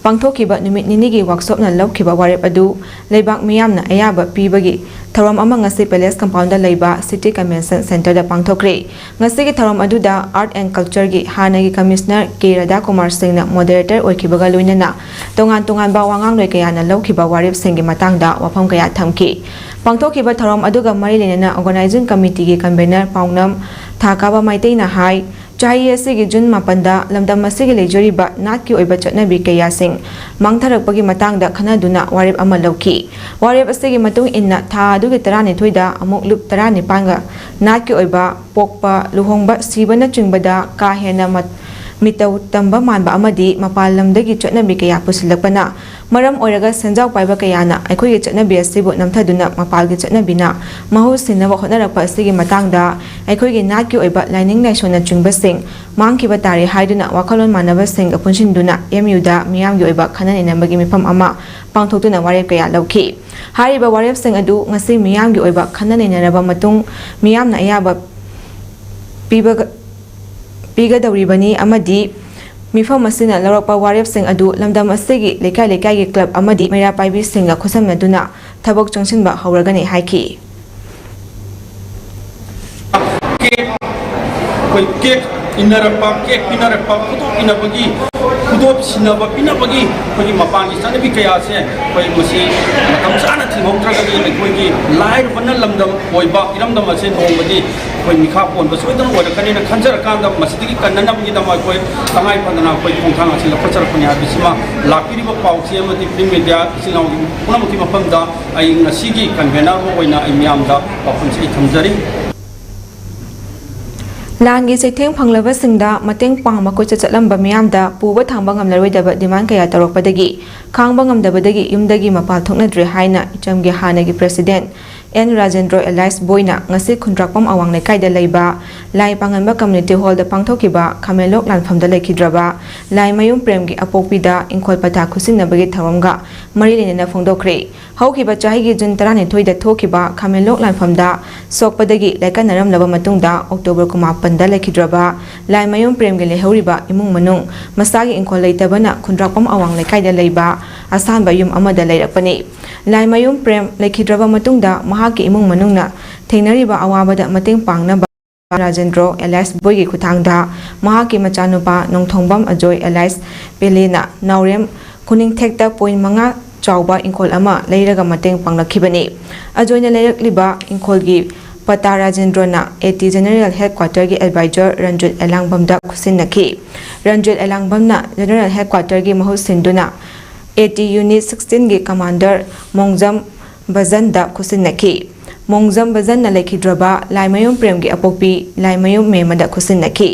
ꯄꯥꯡꯊꯣꯛꯈꯤꯕ ꯅꯨꯃꯤꯠ ꯅꯤꯅꯤꯒꯤ ꯋꯥꯛꯁꯣꯞꯅ ꯂꯧꯈꯤꯕ ꯋꯥꯔꯦꯞ ꯑꯗꯨ ꯂꯩꯕꯥꯛ ꯃꯤꯌꯥꯝꯅ ꯑꯌꯥꯕ ꯄꯤꯕꯒꯤ ꯊꯧꯔꯝ ꯑꯃ ꯉꯁꯤ Palace Compoundꯗ ꯂꯩꯕ City Convention Centreꯗ ꯄꯥꯡꯊꯣꯛꯈ꯭ꯔꯦ꯫ ꯉꯁꯤꯒꯤ ꯊꯧꯔꯝ ꯑꯗꯨꯗ Art and Cultureꯒꯤ ꯍꯥꯟꯅꯒꯤ Commissioner ꯀꯦ ꯔꯥꯙꯥꯀꯨꯃꯥꯔ ꯁꯤꯡꯅ moderator ꯑꯣꯏꯈꯤꯕꯒ ꯂꯣꯏꯅꯅ ꯇꯣꯉꯥꯟ ꯇꯣꯉꯥꯟꯕ ꯋꯥꯉꯥꯡꯂꯣꯏ ꯀꯌꯥꯅ ꯂꯧꯈꯤꯕ ꯋꯥꯔꯦꯞꯁꯤꯡꯒꯤ ꯃꯇꯥꯡꯗ ꯋꯥꯐꯝ ꯀꯌꯥ ꯊꯝꯈꯤ꯫ ꯄꯥꯡꯊꯣꯛꯈꯤꯕ ꯊꯧꯔꯝ ꯑꯗꯨꯒ ꯃꯔꯤ ꯂꯩꯅꯅ Organizing Committeeꯒꯤ Convener ꯄꯥꯎꯅꯝ ꯊꯥꯀꯥꯕ ꯃꯩꯇꯩꯅ ꯍꯥꯏ, ꯆꯍꯤ ꯑꯁꯤꯒꯤ ꯖꯨꯟ ꯃꯥꯄꯟꯗ ꯂꯝꯗꯝ ꯑꯁꯤꯒꯤ ꯂꯩꯖꯔꯤꯕ ꯅꯥꯠꯀꯤ ꯑꯣꯏꯕ ꯆꯠꯅꯕꯤ ꯀꯌꯥꯁꯤꯡ ꯃꯥꯡꯊꯔꯛꯄꯒꯤ ꯃꯇꯥꯡꯗ ꯈꯟꯅꯗꯨꯅ ꯋꯥꯔꯦꯞ ꯑꯃ ꯂꯧꯈꯤ꯫ ꯋꯥꯔꯦꯞ ꯑꯁꯤꯒꯤ ꯃꯇꯨꯡ ꯏꯟꯅ ꯊꯥ ꯑꯗꯨꯒꯤ ꯇꯔꯥꯅꯤꯊꯣꯏꯗ ꯑꯃꯨꯛ ꯂꯨꯞ ꯇꯔꯥꯅꯤꯄꯥꯟꯒ ꯅꯥꯠꯀꯤ ꯑꯣꯏꯕ ꯄꯣꯛꯄ, ꯂꯨꯍꯣꯡꯕ, ꯁꯤꯕꯅꯆꯤꯡꯕꯗ ꯀꯥ ꯍꯦꯟꯅ ꯃꯠ-, ꯃꯤꯇꯧ ꯇꯝꯕ ꯃꯥꯟꯕ ꯑꯃꯗꯤ ꯃꯄꯥꯟ ꯂꯝꯗꯒꯤ ꯆꯠꯅꯕꯤ ꯀꯌꯥ ꯄꯨꯁꯤꯜꯂꯛꯄꯅ ꯃꯔꯝ ꯑꯣꯏꯔꯒ ꯁꯦꯟꯖꯥꯎ ꯄꯥꯏꯕ ꯀꯌꯥꯅ ꯑꯩꯈꯣꯏꯒꯤ ꯆꯠꯅꯕꯤ ꯑꯁꯤꯕꯨ ꯅꯝꯊꯗꯨꯅ ꯃꯄꯥꯜꯒꯤ ꯆꯠꯅꯕꯤꯅ ꯃꯍꯨꯠ ꯁꯤꯟꯅꯕ ꯍꯣꯠꯅꯔꯛꯄ ꯑꯁꯤꯒꯤ ꯃꯇꯥꯡꯗ ꯑꯩꯈꯣꯏꯒꯤ ꯅꯥꯠꯀꯤ ꯑꯣꯏꯕ ꯂꯥꯏꯅꯤꯡ ꯂꯥꯏꯁꯣꯟꯅꯆꯤꯡꯕꯁꯤꯡ ꯃꯥꯡꯈꯤꯕ ꯇꯥꯔꯦ ꯍꯥꯏꯗꯨꯅ ꯋꯥꯈꯜꯂꯣꯟ ꯃꯥꯟꯅꯕꯁꯤꯡꯒ ꯄꯨꯟꯁꯤꯟꯗꯨꯅ ꯑꯦꯝ ꯌꯨꯗ ꯃꯤꯌꯥꯝꯒꯤ ꯑꯣꯏꯕ ꯈꯟꯅ ꯅꯩꯅꯕꯒꯤ ꯃꯤꯐꯝ ꯑꯃ ꯄꯥꯡꯊꯣꯛꯇꯨꯅ ꯋꯥꯔꯦꯞ ꯀꯌꯥ ꯂꯧꯈꯤ꯫ ꯍꯥꯏꯔꯤꯕ ꯋꯥꯔꯦꯞꯁꯤꯡ ꯑꯗꯨ ꯉꯁꯤ ꯃꯤꯌꯥꯝꯒꯤ ꯑꯣꯏꯕ ꯈꯟꯅ ꯅꯩꯅꯔꯕ ꯃꯇꯨꯡ ꯃꯤꯌꯥꯝꯅ ꯑꯌꯥꯕ ꯄꯤꯕꯒ-, ꯄꯤꯒꯗꯧꯔꯤꯕꯅꯤ ꯑꯃꯗꯤ ꯃꯤꯐꯝ ꯑꯁꯤꯅ ꯂꯧꯔꯛꯄ ꯋꯥꯔꯦꯞꯁꯤꯡ ꯑꯗꯨ ꯂꯝꯗꯝ ꯑꯁꯤꯒꯤ ꯂꯩꯀꯥꯏ ꯂꯩꯀꯥꯏꯒꯤ club ꯑꯃꯗꯤ ꯃꯩꯔꯥ ꯄꯥꯏꯕꯤꯁꯤꯡꯒ ꯈꯨꯠꯁꯝꯅꯗꯨꯅ ꯊꯕꯛ ꯆꯪꯁꯤꯟꯕ ꯍꯧꯔꯒꯅꯤ ꯍꯥꯏꯈꯤ꯫ ꯀꯦꯛ, ꯑꯩꯈꯣꯏ ꯀꯦꯛ ꯏꯟꯅꯔꯛꯄ, ꯀꯦꯛ ꯄꯤꯅꯔꯛꯄ, ꯈꯨꯗꯣꯞ ꯏꯟꯅꯕꯒꯤ, ꯈꯨꯗꯣꯞ ꯁꯤꯟꯅꯕ ꯄꯤꯅꯕꯒꯤ ꯑꯩꯈꯣꯏꯒꯤ ꯃꯄꯥꯟꯒꯤ ꯆꯠꯅꯕꯤ ꯀꯌꯥꯁꯦ ꯑꯩꯈꯣꯏ ꯃꯁꯤ ꯃꯇꯝ ꯆꯥꯅ ꯊꯤꯡꯍꯧꯗ꯭ꯔꯒꯗꯤ ꯑꯩꯈꯣꯏꯒꯤ ꯂꯥꯏꯔꯕꯅ ꯂꯝꯗꯝ ꯑꯣꯏꯕ ꯏꯔꯝꯗꯝ ꯑꯁꯦ ꯅꯣꯡꯃꯗꯤ ꯑꯩꯈꯣꯏ ꯃꯤꯈꯥ ꯄꯣꯟꯕ ꯁꯣꯏꯗꯅ ꯑꯣꯏꯔꯛꯀꯅꯤꯅ ꯈꯟꯖꯔꯀꯥꯟꯗ ꯃꯁꯤꯗꯒꯤ ꯀꯟꯅꯅꯕꯒꯤꯗꯃꯛ ꯑꯩꯈꯣꯏ ꯇꯉꯥꯏ ꯐꯗꯅ ꯑꯩꯈꯣꯏ ꯈꯣꯡꯊꯥꯡ ꯑꯁꯤ ꯂꯧꯈꯠꯆꯔꯛꯄꯅꯤ ꯍꯥꯏꯕꯁꯤꯃ ꯂꯥꯛꯄꯤꯔꯤꯕ ꯄꯥꯎꯆꯦ ꯑꯃꯗꯤ print media ꯏꯆꯤꯜ ꯏꯅꯥꯎ ꯄꯨꯝꯅꯃꯛꯀꯤ ꯃꯐꯝꯗ ꯑꯩ ꯉꯁꯤꯒꯤ convener ꯑꯃ ꯑꯣꯏꯅ ꯑꯩ ꯃꯤꯌꯥꯝꯗ ꯋꯥꯐꯝꯁꯤ ꯑꯩ ꯊꯝꯖꯔꯤ꯫ ꯂꯥꯟꯒꯤ ꯆꯩꯊꯦꯡ ꯐꯪꯂꯕꯁꯤꯡꯗ ꯃꯇꯦꯡ ꯄꯥꯡꯕ ꯀꯣꯏꯆꯠ ꯆꯠꯂꯝꯕ ꯃꯤꯌꯥꯝꯗ ꯄꯨꯕ ꯊꯥꯡꯕ ꯉꯝꯂꯔꯣꯏꯗꯕ demand ꯀꯌꯥ ꯇꯧꯔꯛꯄꯗꯒꯤ ꯈꯥꯡꯕ ꯉꯝꯗꯕꯗꯒꯤ ꯌꯨꯝꯗꯒꯤ ꯃꯄꯥꯟ ꯊꯣꯛꯅꯗ꯭ꯔꯦ ꯍꯥꯏꯅ ꯏꯆꯝꯒꯤ ꯍꯥꯟꯅꯒꯤ president ꯑꯦꯟ ꯔꯥꯖꯦꯟꯗ꯭ꯔꯣ alias ꯕꯣꯏꯅ ꯉꯁꯤ ꯈꯨꯟꯗ꯭ꯔꯥꯛꯄꯝ ꯑꯋꯥꯡ ꯂꯩꯀꯥꯏꯗ ꯂꯩꯕ ꯂꯥꯏ ꯄꯥꯉꯟꯕ community hallꯗ ꯄꯥꯡꯊꯣꯛꯈꯤꯕ ꯈꯥꯃꯦꯟꯂꯣꯛ ꯂꯥꯟꯐꯝꯗ ꯂꯩꯈꯤꯗ꯭ꯔꯕ ꯂꯥꯏꯃꯌꯨꯝ ꯄ꯭ꯔꯦꯝꯒꯤ ꯑꯄꯣꯛꯄꯤꯗ ꯏꯪꯈꯣꯜ ꯄꯇꯥ ꯈꯨꯠꯁꯤꯟꯅꯕꯒꯤ ꯊꯧꯔꯝꯒ ꯃꯔꯤ ꯂꯩꯅꯅ ꯐꯣꯡꯗꯣꯛꯈ꯭ꯔꯦ꯫ ꯍꯧꯈꯤꯕ ꯆꯍꯤꯒꯤ ꯖꯨꯟ ꯇꯔꯥꯅꯤꯊꯣꯏꯗ ꯊꯣꯛꯈꯤꯕ ꯈꯥꯃꯦꯟꯂꯣꯛ ꯂꯥꯟꯐꯝꯗ ꯁꯣꯛꯄꯗꯒꯤ ꯂꯥꯏꯀꯠꯅꯔꯝꯂꯕ ꯃꯇꯨꯡꯗ ꯑꯣꯛꯇꯣꯕꯔ ꯀꯨꯟꯃꯥꯄꯟꯗ ꯂꯩꯈꯤꯗ꯭ꯔꯕ ꯂꯥꯏꯃꯌꯨꯝ ꯄ꯭ꯔꯦꯝꯒꯤ ꯂꯩꯍꯧꯔꯤꯕ ꯏꯃꯨꯡ ꯃꯅꯨꯡ ꯃꯁꯥꯒꯤ ꯏꯪꯈꯣꯜ ꯂꯩꯇꯕꯅ ꯈꯨꯟꯗ꯭ꯔꯥꯛꯄꯝ ꯑꯋꯥꯡ ꯂꯩꯀꯥꯏꯗ ꯂꯩꯕ ꯑꯁꯥꯟꯕ ꯌꯨꯝ ꯑꯃꯗ ꯂꯩꯔꯛꯄꯅꯤ꯫ ꯂꯥꯏꯃꯌꯨꯝ ꯄ꯭ꯔꯦꯝ ꯂꯩꯈꯤꯗ꯭ꯔꯕ ꯃꯇꯨꯡꯗ ꯃꯍꯥꯛꯀꯤ ꯏꯃꯨꯡ ꯃꯅꯨꯡꯅ ꯊꯦꯡꯅꯔꯤꯕ ꯑꯋꯥꯕꯗ ꯃꯇꯦꯡ ꯄꯥꯡꯅꯕ ꯔꯥꯖꯦꯟꯗ꯭ꯔꯣ alias ꯕꯣꯏꯒꯤ ꯈꯨꯠꯊꯥꯡꯗ ꯃꯍꯥꯛꯀꯤ ꯃꯆꯥꯅꯨꯄꯥ ꯅꯣꯡꯊꯣꯡꯕꯝ ꯑꯖꯣꯏ alias ꯄꯦꯂꯦꯅ ꯅꯥꯎꯔꯦꯝ ꯈꯨꯅꯤꯡꯊꯦꯛꯇ ꯄꯣꯏꯟ ꯃꯉꯥ ꯆꯥꯎꯕ ꯏꯪꯈꯣꯜ ꯑꯃ ꯂꯩꯔꯒ ꯃꯇꯦꯡ ꯄꯥꯡꯂꯛꯈꯤꯕꯅꯤ꯫ ꯑꯖꯣꯏꯅ ꯂꯩꯔꯛꯂꯤꯕ ꯏꯪꯈꯣꯜꯒꯤ ꯄꯇꯥ ꯔꯥꯖꯦꯟꯗ꯭ꯔꯣꯅ AT General Headquarter ꯒꯤ advisor Ranjit ꯑꯦꯂꯥꯡꯕꯝꯗ ꯈꯨꯠꯁꯤꯟꯅꯈꯤ꯫ Ranjit ꯑꯦꯂꯥꯡꯕꯝꯅ General Headquarter ꯒꯤ ꯃꯍꯨꯠ ꯁꯤꯟꯗꯨꯅ AT Unit sixteen ꯒꯤ commander ꯃꯣꯡꯖꯝ ꯕꯖꯟꯗ ꯈꯨꯠꯁꯤꯟꯅꯈꯤ꯫ ꯃꯣꯡꯖꯝ ꯕꯖꯟꯅ ꯂꯩꯈꯤꯗ꯭ꯔꯕ ꯂꯥꯏꯃꯌꯨꯝ ꯄ꯭ꯔꯦꯝꯒꯤ ꯑꯄꯣꯛꯄꯤ ꯂꯥꯏꯃꯌꯨꯝ ꯃꯦꯃꯗ ꯈꯨꯠꯁꯤꯟꯅꯈꯤ꯫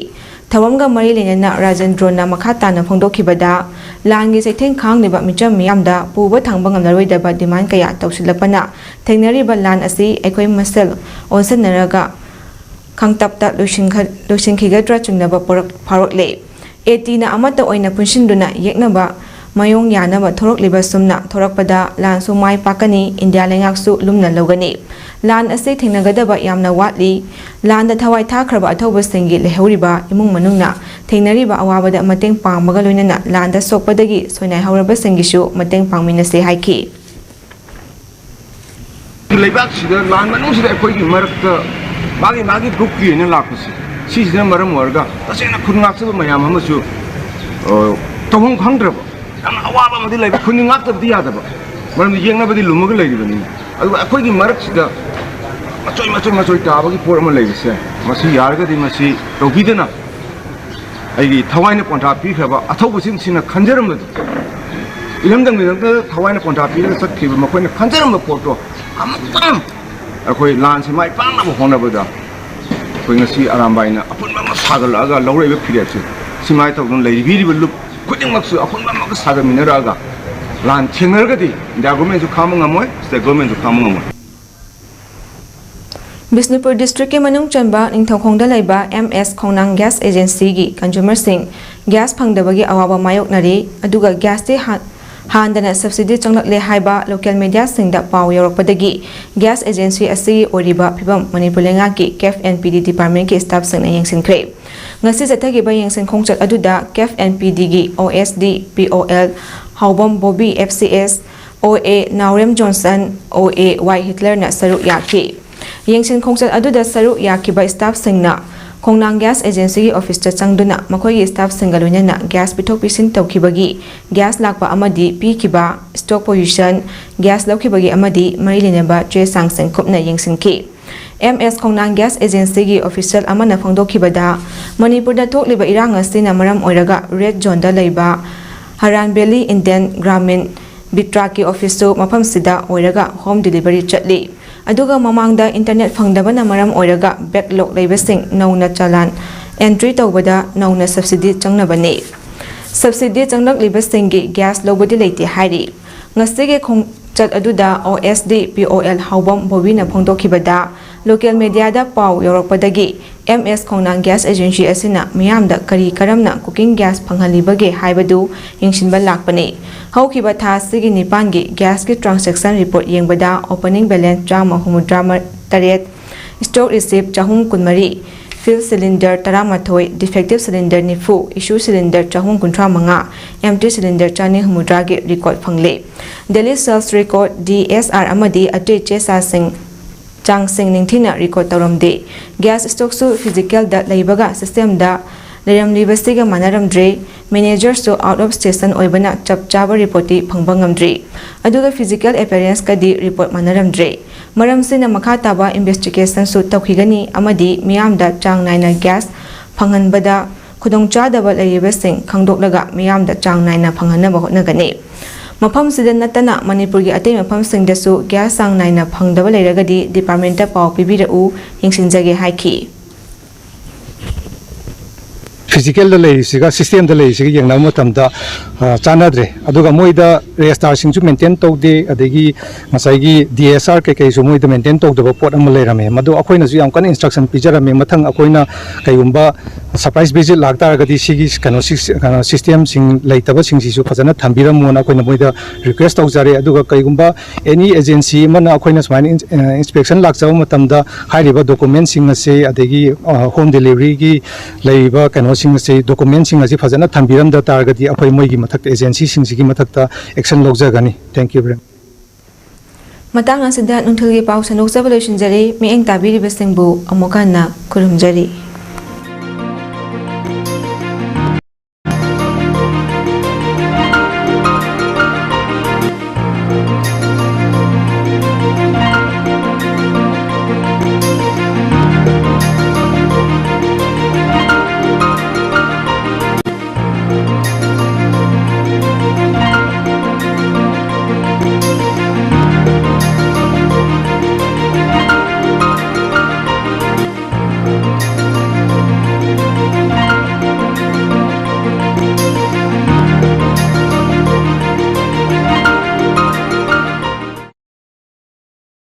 ꯊꯧꯔꯝꯒ ꯃꯔꯤ ꯂꯩꯅꯅ ꯔꯥꯖꯦꯟꯗ꯭ꯔꯣꯅ ꯃꯈꯥ ꯇꯥꯅ ꯐꯣꯡꯗꯣꯛꯈꯤꯕꯗ, ꯂꯥꯟꯒꯤ ꯆꯩꯊꯦꯡ ꯈꯥꯡꯂꯤꯕ ꯃꯤꯆꯝ ꯃꯤꯌꯥꯝꯗ ꯄꯨꯕ ꯊꯥꯡꯕ ꯉꯝꯂꯔꯣꯏꯗꯕ demand ꯀꯌꯥ ꯇꯧꯁꯤꯜꯂꯛꯄꯅ ꯊꯦꯡꯅꯔꯤꯕ ꯂꯥꯟ ꯑꯁꯤ ꯑꯩꯈꯣꯏ ꯃꯁꯦꯜ ꯑꯣꯟꯁꯤꯟꯅꯔꯒ ꯈꯪꯇꯞꯇ ꯂꯣꯏꯁꯤꯟꯈ-, ꯂꯣꯏꯁꯤꯟꯈꯤꯒꯗ꯭ꯔꯥ ꯆꯤꯡꯅꯕ ꯄꯣꯔꯛ-, ꯐꯥꯎꯔꯛꯂꯦ꯫ AT ꯅ ꯑꯃꯠꯇ ꯑꯣꯏꯅ ꯄꯨꯟꯁꯤꯟꯗꯨꯅ ꯌꯦꯛꯅꯕ ꯃꯥꯌꯣꯡ ꯌꯥꯅꯕ ꯊꯣꯔꯛꯂꯤꯕ ꯁꯨꯝꯅ ꯊꯣꯔꯛꯄꯗ ꯂꯥꯟꯁꯨ ꯃꯥꯏ ꯄꯥꯛꯀꯅꯤ, ꯏꯟꯗꯤꯌꯥ ꯂꯩꯉꯥꯛꯁꯨ ꯂꯨꯝꯅ ꯂꯧꯒꯅꯤ꯫ ꯂꯥꯟ ꯑꯁꯤ ꯊꯦꯡꯅꯒꯗꯕ ꯌꯥꯝꯅ ꯋꯥꯠꯂꯤ꯫ ꯂꯥꯟꯗ ꯊꯋꯥꯏ ꯊꯥꯈ꯭ꯔꯕ ꯑꯊꯧꯕꯁꯤꯡꯒꯤ ꯂꯩꯍꯧꯔꯤꯕ ꯏꯃꯨꯡ ꯃꯅꯨꯡꯅ ꯊꯦꯡꯅꯔꯤꯕ ꯑꯋꯥꯕꯗ ꯃꯇꯦꯡ ꯄꯥꯡꯕꯒ ꯂꯣꯏꯅꯅ ꯂꯥꯟꯗ ꯁꯣꯛꯄꯗꯒꯤ ꯁꯣꯏꯅꯥꯏꯍꯧꯔꯕꯁꯤꯡꯒꯤꯁꯨ ꯃꯇꯦꯡ ꯄꯥꯡꯃꯤꯟꯅꯁꯤ ꯍꯥꯏꯈꯤ꯫ ꯂꯩꯕꯥꯛꯁꯤꯗ ꯂꯥꯟ ꯃꯅꯨꯡꯁꯤꯗ ꯑꯩꯈꯣꯏꯒꯤ ꯃꯔꯛꯇ ꯃꯥꯒꯤ ꯃꯥꯒꯤ group ꯀꯤ ꯑꯣꯏꯅ ꯂꯥꯛꯄꯁꯦ, ꯁꯤꯁꯤꯅ ꯃꯔꯝ ꯑꯣꯏꯔꯒ ꯇꯁꯦꯡꯅ ꯈꯨꯟ ꯉꯥꯛꯆꯕ ꯃꯌꯥꯝ ꯑꯃꯁꯨ, ꯑ, ꯇꯧꯐꯝ ꯈꯪꯗ꯭ꯔꯕ, ꯌꯥꯝꯅ ꯑꯋꯥꯕ ꯑꯃꯗꯤ ꯂꯩꯕ, ꯈꯨꯟꯗꯤ ꯉꯥꯛꯇꯕꯗꯤ ꯌꯥꯗꯕ, ꯃꯔꯝꯗꯤ ꯌꯦꯛꯅꯕꯗꯤ ꯂꯨꯝꯃꯒ ꯂꯩꯔꯤꯕꯅꯤꯅ꯫ ꯑꯗꯨꯒ ꯑꯩꯈꯣꯏꯒꯤ ꯃꯔꯛꯁꯤꯗ ꯃꯆꯣꯏ ꯃꯆꯣꯏ ꯃꯆꯣꯏ ꯇꯥꯕꯒꯤ ꯄꯣꯠ ꯑꯃ ꯂꯩꯕꯁꯦ, ꯃꯁꯤ ꯌꯥꯔꯒꯗꯤ ꯃꯁꯤ ꯇꯧꯕꯤꯗꯅ, ꯑꯩꯒꯤ ꯊꯋꯥꯏꯅ ꯄꯣꯟꯊꯥ ꯄꯤꯈ꯭ꯔꯕ ꯑꯊꯧꯕꯁꯤꯡꯁꯤꯅ ꯈꯟꯖꯔꯝꯕꯗꯨ, ꯏꯔꯝꯗꯝꯒꯤꯗꯃꯛꯇ ꯊꯋꯥꯏꯅ ꯄꯣꯟꯊꯥ ꯄꯤꯔꯒ ꯆꯠꯈꯤꯕ ꯃꯈꯣꯏꯅ ꯈꯟꯖꯔꯝꯕ ꯄꯣꯠꯇꯣ ꯑꯃꯨꯛꯇꯪ ꯑꯩꯈꯣꯏ ꯂꯥꯟꯁꯤ ꯃꯥꯏ ꯄꯥꯛꯅꯕ ꯍꯣꯠꯅꯕꯗ ꯑꯩꯈꯣꯏ ꯉꯁꯤ ꯑꯔꯥꯝꯕꯥꯏꯅ ꯑꯄꯨꯟꯕ ꯑꯃ ꯁꯥꯒꯠꯂꯛꯑꯒ ꯂꯧꯔꯛꯏꯕ ꯐꯤꯔꯦꯞꯁꯦ ꯁꯤꯃꯥꯏ ꯇꯧꯗꯨꯅ ꯂꯩꯕꯤꯔꯤꯕ ꯂꯨꯞ ꯈꯨꯗꯤꯡꯃꯛꯁꯨ ꯑꯄꯨꯟꯕ ꯑꯃꯒ ꯁꯥꯒꯠꯃꯤꯟꯅꯔꯛꯑꯒ ꯂꯥꯟ ꯊꯦꯡꯅꯔꯒꯗꯤ ꯏꯟꯗꯤꯌꯥ ꯒꯣꯔꯃꯦꯟꯁꯨ ꯈꯥꯡꯕ ꯉꯝꯃꯣꯏ, ꯁ꯭ꯇꯦꯠ ꯒꯣꯔꯃꯦꯟꯁꯨ ꯈꯥꯡꯕ ꯉꯝꯃꯣꯏ꯫ ꯕꯤꯁꯅꯨꯄꯨꯔ district ꯀꯤ ꯃꯅꯨꯡ ꯆꯟꯕ ꯅꯤꯡꯊꯧꯈꯣꯡꯗ ꯂꯩꯕ MS ꯈꯣꯡꯅꯥꯡ Gas Agency ꯒꯤ consumer ꯁꯤꯡ gas ꯐꯪꯗꯕꯒꯤ ꯑꯋꯥꯕ ꯃꯥꯌꯣꯛꯅꯔꯤ, ꯑꯗꯨꯒ gas ꯇꯤ ꯍꯥ-, ꯍꯥꯟꯗꯅ subsidy ꯆꯪꯂꯛꯂꯦ ꯍꯥꯏꯕ local media ꯁꯤꯡꯗ ꯄꯥꯎ ꯌꯧꯔꯛꯄꯗꯒꯤ gas agency ꯑꯁꯤꯒꯤ ꯑꯣꯏꯔꯤꯕ ꯐꯤꯚꯝ ꯃꯅꯤꯄꯨꯔ ꯂꯩꯉꯥꯛꯀꯤ CAF and PD department ꯀꯤ staff ꯁꯤꯡꯅ ꯌꯦꯡꯁꯤꯟꯈ꯭ꯔꯦ꯫ ꯉꯁꯤ ꯆꯠꯊꯈꯤꯕ ꯌꯦꯡꯁꯤꯟ ꯈꯣꯡꯆꯠ ꯑꯗꯨꯗ CAF and PD ꯒꯤ OSD, POL, ꯍꯥꯎꯕꯝ ꯕꯣꯕꯤ, FCS, ꯑꯣ ꯑꯦ ꯅꯥꯎꯔꯦꯝ ꯖꯣꯟꯁꯟ, ꯑꯣ ꯑꯦ ꯋꯥꯏ ꯍꯤꯠꯂꯔꯅ ꯁꯔꯨꯛ ꯌꯥꯈꯤ꯫ ꯌꯦꯡꯁꯤꯟ ꯈꯣꯡꯆꯠ ꯑꯗꯨꯗ ꯁꯔꯨꯛ ꯌꯥꯈꯤꯕ staffꯁꯤꯡꯅ ꯈꯣꯡꯅꯥꯡ gas agencyꯒꯤ officeꯇ ꯆꯪꯗꯨꯅ ꯃꯈꯣꯏꯒꯤ staffꯁꯤꯡꯒ ꯂꯣꯏꯅꯅ gas ꯄꯤꯊꯣꯛ ꯄꯤꯁꯤꯟ ꯇꯧꯈꯤꯕꯒꯤ, gas ꯂꯥꯛꯄ ꯑꯃꯗꯤ ꯄꯤꯈꯤꯕ, stock position, gas ꯂꯧꯈꯤꯕꯒꯤ ꯑꯃꯗꯤ ꯃꯔꯤ ꯂꯩꯅꯕ ꯆꯦ ꯆꯥꯡꯁꯤꯡ ꯀꯨꯞꯅ ꯌꯦꯡꯁꯤꯟꯈꯤ꯫ ꯑꯦꯝ ꯑꯦꯁ ꯈꯣꯡꯅꯥꯡ gas agencyꯒꯤ official ꯑꯃꯅ ꯐꯣꯡꯗꯣꯛꯈꯤꯕꯗ, ꯃꯅꯤꯄꯨꯔꯗ ꯊꯣꯛꯂꯤꯕ ꯏꯔꯥꯡ ꯑꯁꯤꯅ ꯃꯔꯝ ꯑꯣꯏꯔꯒ red zoneꯗ ꯂꯩꯕ ꯍꯔꯥꯟꯕꯦꯂꯤ ꯏꯟꯗꯤꯌꯟ ꯒ꯭ꯔꯥꯃꯤꯟ ꯕꯤꯇ꯭ꯔꯥꯛꯀꯤ officeꯁꯨ ꯃꯐꯝꯁꯤꯗ ꯑꯣꯏꯔꯒ home delivery ꯆꯠꯂꯤ꯫ ꯑꯗꯨꯒ ꯃꯃꯥꯡꯗ internet ꯐꯪꯗꯕꯅ ꯃꯔꯝ ꯑꯣꯏꯔꯒ backlog ꯂꯩꯕꯁꯤꯡ ꯅꯧꯅ ꯆꯂꯥꯟ entry ꯇꯧꯕꯗ ꯅꯧꯅ subsidy ꯆꯪꯅꯕꯅꯤ꯫ Subsidy ꯆꯪꯂꯛꯂꯤꯕꯁꯤꯡꯒꯤ gas ꯂꯧꯕꯗꯤ ꯂꯩꯇꯦ ꯍꯥꯏꯔꯤ꯫ ꯉꯁꯤꯒꯤ ꯈꯣꯡꯆꯠ ꯑꯗꯨꯗ ꯑꯣ ꯑꯦꯁ ꯗꯤ ꯄꯤ ꯑꯣ ꯑꯦꯜ ꯍꯥꯎꯕꯝ ꯕꯣꯕꯤꯅ ꯐꯣꯡꯗꯣꯛꯈꯤꯕꯗ, local mediaꯗ ꯄꯥꯎ ꯌꯧꯔꯛꯄꯗꯒꯤ ꯑꯦꯝ ꯑꯦꯁ ꯈꯣꯡꯅꯥꯡ gas agency ꯑꯁꯤꯅ ꯃꯤꯌꯥꯝꯗ ꯀꯔꯤ ꯀꯔꯝꯅ cooking gas ꯐꯪꯍꯜꯂꯤꯕꯒꯦ ꯍꯥꯏꯕꯗꯨ ꯌꯦꯡꯁꯤꯟꯕ ꯂꯥꯛꯄꯅꯤ꯫ ꯍꯧꯈꯤꯕ ꯊꯥ ꯑꯁꯤꯒꯤ ꯅꯤꯄꯥꯟꯒꯤ gasꯀꯤ transaction report ꯌꯦꯡꯕꯗ, opening balance ꯆꯥꯝꯃ ꯍꯨꯝꯐꯨꯇꯔꯥ ꯇꯔꯦꯠ, stock receipt ꯆꯍꯨꯝ ꯀꯨꯟꯃꯔꯤ, fill cylinder ꯇꯔꯥꯃꯥꯊꯣꯏ, defective cylinder ꯅꯤꯐꯨ, issue cylinder ꯆꯍꯨꯝ ꯀꯨꯟꯊ꯭ꯔꯥ ꯃꯉꯥ, empty cylinder ꯆꯅꯤ ꯍꯨꯝꯐꯨꯇꯔꯥꯒꯤ record ꯐꯪꯂꯦ꯫ Daily sales record, D S R ꯑꯃꯗꯤ ꯑꯇꯩ ꯆꯦ ꯆꯥꯡꯁꯤꯡ, ꯆꯥꯡꯁꯤꯡ ꯅꯤꯡꯊꯤꯅ record ꯇꯧꯔꯝꯗꯦ꯫ Gas stockꯁꯨ physicalꯗ ꯂꯩꯕꯒ systemꯗ ꯂꯩꯔꯝꯂꯤꯕꯁꯤꯒ ꯃꯥꯟꯅꯔꯝꯗ꯭ꯔꯦ꯫ Managerꯁꯨ out of station ꯑꯣꯏꯕꯅ ꯆꯞ ꯆꯥꯕ reportꯇꯤ ꯐꯪꯕ ꯉꯝꯗ꯭ꯔꯤ꯫ ꯑꯗꯨꯒ physical appearanceꯀꯗꯤ report ꯃꯥꯟꯅꯔꯝꯗ꯭ꯔꯦ꯫ ꯃꯔꯝꯁꯤꯅ ꯃꯈꯥ ꯇꯥꯕ investigationꯁꯨ ꯇꯧꯈꯤꯒꯅꯤ ꯑꯃꯗꯤ ꯃꯤꯌꯥꯝꯗ ꯆꯥꯡ ꯅꯥꯏꯅ gas ꯐꯪꯍꯟꯕꯗ ꯈꯨꯗꯣꯡꯆꯥꯗꯕ ꯂꯩꯔꯤꯕꯁꯤꯡ ꯈꯪꯗꯣꯛꯂꯒ ꯃꯤꯌꯥꯝꯗ ꯆꯥꯡ ꯅꯥꯏꯅ ꯐꯪꯍꯟꯅꯕ ꯍꯣꯠꯅꯒꯅꯤ꯫ ꯃꯐꯝꯁꯤꯗ ꯅꯠꯇꯅ ꯃꯅꯤꯄꯨꯔꯒꯤ ꯑꯇꯩ ꯃꯐꯝꯁꯤꯡꯗꯁꯨ gas ꯆꯥꯡ ꯅꯥꯏꯅ ꯐꯪꯗꯕ ꯂꯩꯔꯒꯗꯤ departmentꯇ ꯄꯥꯎ ꯄꯤꯕꯤꯔꯛꯎ, ꯌꯦꯡꯁꯤꯟꯖꯒꯦ ꯍꯥꯏꯈꯤ꯫ Physicalꯗ ꯂꯩꯔꯤꯁꯤꯒ systemꯗ ꯂꯩꯔꯤꯁꯤꯒ ꯌꯦꯡꯅꯕ ꯃꯇꯝꯗ, ꯑ, ꯆꯥꯟꯅꯗ꯭ꯔꯦ꯫ ꯑꯗꯨꯒ ꯃꯣꯏꯗ registerꯁꯤꯡꯁꯨ maintain ꯇꯧꯗꯦ, ꯑꯗꯒꯤ ꯉꯁꯥꯏꯒꯤ ꯗꯤ ꯑꯦꯁ ꯑꯥꯔ ꯀꯩꯀꯩꯁꯨ ꯃꯣꯏꯗ maintain ꯇꯧꯗꯕ ꯄꯣꯠ ꯑꯃ ꯂꯩꯔꯝꯃꯦ꯫ ꯃꯗꯨ ꯑꯩꯈꯣꯏꯅꯁꯨ ꯌꯥꯝ ꯀꯟꯅ instruction ꯄꯤꯖꯔꯝꯃꯦ꯫ ꯃꯊꯪ ꯑꯩꯈꯣꯏꯅ ꯀꯩꯒꯨꯝꯕ ꯁꯔꯄ꯭ꯔꯥꯏꯁ ꯚꯤꯖꯤꯠ ꯂꯥꯛꯇꯥꯔꯒꯗꯤ ꯁꯤꯒꯤ ꯀꯩꯅꯣ ꯁꯤꯁ-, ꯀꯩꯅꯣ ꯁꯤꯁꯇꯦꯝꯁꯤꯡ ꯂꯩꯇꯕꯁꯤꯡꯁꯤꯁꯨ ꯐꯖꯅ ꯊꯝꯕꯤꯔꯝꯃꯣꯅ ꯑꯩꯈꯣꯏꯅ ꯃꯣꯏꯗ ꯔꯤꯀ꯭ꯋꯦꯁ ꯇꯧꯖꯔꯦ꯫ ꯑꯗꯨꯒ ꯀꯩꯒꯨꯝꯕ ꯑꯦꯅꯤ ꯑꯦꯖꯦꯟꯁꯤ ꯑꯃꯅ ꯑꯩꯈꯣꯏꯅ ꯁꯨꯃꯥꯏꯅ ꯏꯟꯁ-, ꯑ, ꯏꯟꯁꯄꯦꯛꯁꯟ ꯂꯥꯛꯆꯕ ꯃꯇꯝꯗ ꯍꯥꯏꯔꯤꯕ ꯗꯣꯀꯨꯃꯦꯟꯁꯤꯡ ꯑꯁꯤ, ꯑꯗꯒꯤ, ꯑ, ꯍꯣꯝ ꯗꯦꯂꯤꯚꯔꯤꯒꯤ ꯂꯩꯔꯤꯕ ꯀꯩꯅꯣꯁꯤꯡ ꯑꯁꯤ, ꯗꯣꯀꯨꯃꯦꯟꯁꯤꯡ ꯑꯁꯤ ꯐꯖꯅ ꯊꯝꯕꯤꯔꯝꯗ ꯇꯥꯔꯒꯗꯤ ꯑꯩꯈꯣꯏ ꯃꯣꯏꯒꯤ ꯃꯊꯛꯇ, ꯑꯦꯖꯦꯟꯁꯤꯁꯤꯡꯁꯤꯒꯤ ꯃꯊꯛꯇ ꯑꯦꯛꯁꯟ ꯂꯧꯖꯒꯅꯤ꯫ Thank you very much꯫ ꯃꯇꯥꯡ ꯑꯁꯤꯗ ꯅꯨꯡꯊꯤꯜꯒꯤ ꯄꯥꯎ ꯁꯟꯗꯣꯛꯆꯕ ꯂꯣꯏꯁꯤꯟꯖꯔꯦ꯫ ꯃꯤꯠꯌꯦꯡ ꯇꯥꯕꯤꯔꯤꯕꯁꯤꯡꯕꯨ ꯑꯃꯨꯛ ꯍꯟꯅ ꯈꯨꯔꯨꯝꯖꯔꯤ꯫